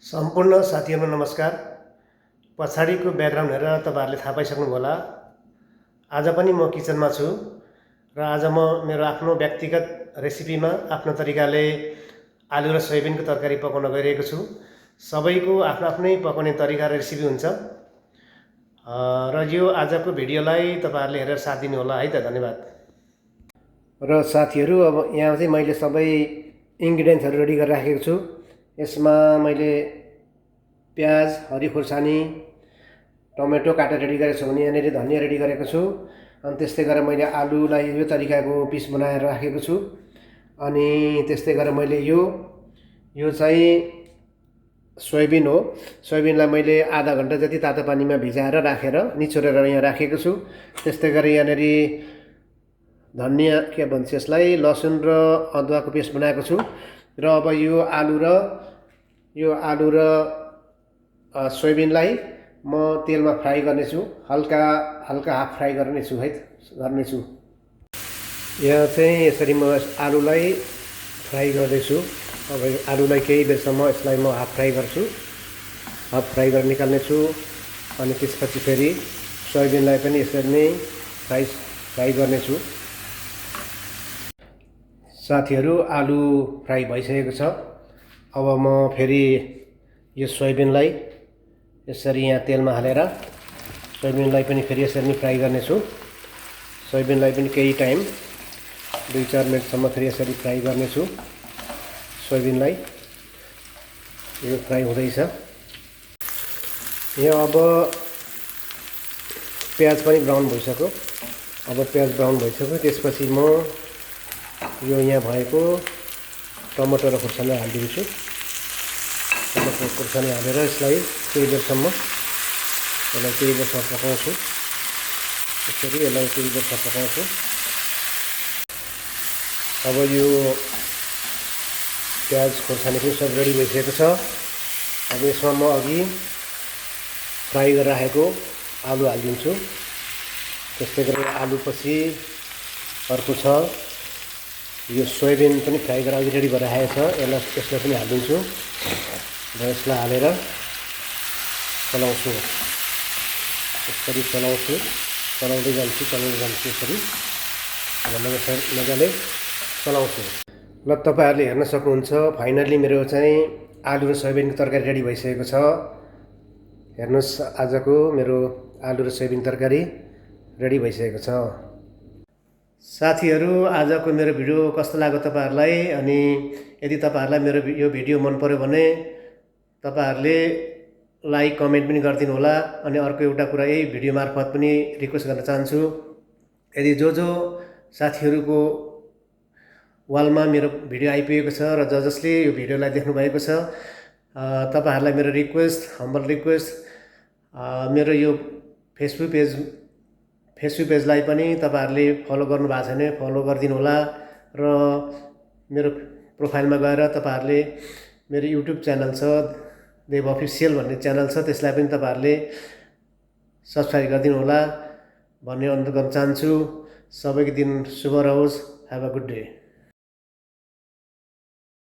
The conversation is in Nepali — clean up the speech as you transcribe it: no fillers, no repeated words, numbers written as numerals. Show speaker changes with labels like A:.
A: सम्पूर्ण साथीहरुलाई नमस्कार। पछाडिको ब्याकग्राउन्ड हेरेर तपाईहरुले थाहा पाइसक्नुभयो होला। आज पनि म किचनमा छु र आज म मेरो आफ्नो व्यक्तिगत रेसिपीमा आफ्नो तरिकाले आलु र सोयाबिनको तरकारी पकाउन गइरहेको छु। सबैको आफ्नो आफ्नै पकाउने तरिका र रेसिपी हुन्छ। र यो आजको भिडियोलाई तपाईहरुले हेरेर साथ दिनु होला है त। धन्यवाद। र साथीहरु, अब यहाँ चाहिँ मैले सबै इन्ग्रेडियन्ट्सहरु रेडी गरेर राखेको छु। यसमा मैले प्याज, हरी खुर्सानी, टमेटो काटेर रेडी गरेको छु भने यहाँनिर धनिया रेडी गरेको छु। अनि त्यस्तै गरेर मैले आलुलाई यो तरिकाको पिस बनाएर राखेको छु। अनि त्यस्तै गरेर मैले यो चाहिँ सोयाबिन हो। सोयाबिनलाई मैले आधा घण्टा जति तातो पानीमा भिजाएर राखेर निचोरेर यहाँ राखेको छु। त्यस्तै गरेर यहाँनिर धनिया के भन्छ यसलाई, लसुन र अदुवाको पेस्ट बनाएको छु। र अब यो आलु र सोयाबिनलाई म तेलमा फ्राई गर्नेछु। हल्का हाफ फ्राई गर्नेछु है गर्नेछु। यहाँ चाहिँ यसरी म आलुलाई फ्राई गर्दैछु। अब आलुलाई केही बेरसम्म यसलाई म हाफ फ्राई गर्छु। हाफ फ्राई गरेर निकाल्नेछु। अनि त्यसपछि फेरि सोयाबिनलाई पनि यसरी नै फ्राई गर्नेछु। साथीहरु, आलु फ्राई भइसकेको छ। अब म फेरि यो सोयाबिनलाई यसरी यहाँ तेलमा हालेर सोयाबिनलाई पनि फेरि यसरी नै फ्राई गर्नेछु। सोयाबिनलाई पनि केही टाइम 2-4 मिनटसम्म फेरि यसरी फ्राई गर्नेछु। सोयाबिनलाई यो फ्राई हुँदैछ। यहाँ अब प्याज पनि ब्राउन भइसक्यो। अब प्याज ब्राउन भइसक्यो, त्यसपछि म यो यहाँ भएको टमाटर र खुर्सानी हालिदिन्छु। टमाटर खुर्सानी हालेर यसलाई केही बेरसम्म पकाउँछु। यसरी यसलाई केही बेरसम्म पकाउँछु। अब यो प्याज खुर्सानी पनि सब रेडी भइसकेको छ। अब यसमा म अघि फ्राई गरेर राखेको आलु हालिदिन्छु। त्यस्तै गरेर आलुपछि अर्को छ यो सोयाबिन पनि फ्राई गरेर अघि रेडी गरेर राखेको छ। यसलाई पनि हालिदिन्छु र यसलाई हालेर चलाउँछु। यसरी चलाउँदै जान्छु यसरी मजाले चलाउँछु। ल, तपाईहरुले हेर्न सक्नुहुन्छ फाइनली मेरो चाहिँ आलु र सोयाबिनको तरकारी रेडी भइसकेको छ। हेर्नुस्, आजको मेरो आलु र सोयाबिन तरकारी रेडी भइसकेको छ। साथीहरु, आजको मेरो भिडियो कस्तो लाग्यो तपाईहरुलाई? अनि यदि तपाईहरुलाई मेरो यो भिडियो मन पर्यो भने तपाईहरुले लाइक कमेन्ट पनि गरिदिनु होला। अनि अर्को एउटा कुरा यही भिडियो मार्फत पनि रिक्वेस्ट गर्न चाहन्छु, यदि जो साथीहरुको वालमा मेरो भिडियो आइपुगेको छ र जसले यो भिडियोलाई देख्नु भएको छ, तपाईहरुलाई मेरो हम्बल रिक्वेस्ट, मेरो यो फेसबुक पेजलाई पनि तपाईहरुले फलो गर्नु भएको छैन फलो गरिदिनु होला। र मेरो प्रोफाइलमा गएर तपाईहरुले मेरो युट्युब च्यानल छ, देव अफिसियल भन्ने च्यानल छ, त्यसलाई पनि तपाईहरुले सब्स्क्राइब गरिदिनु होला भन्ने अनुरोध गर्न चाहन्छु। सबैको दिन शुभ रहोस्। Have a good day.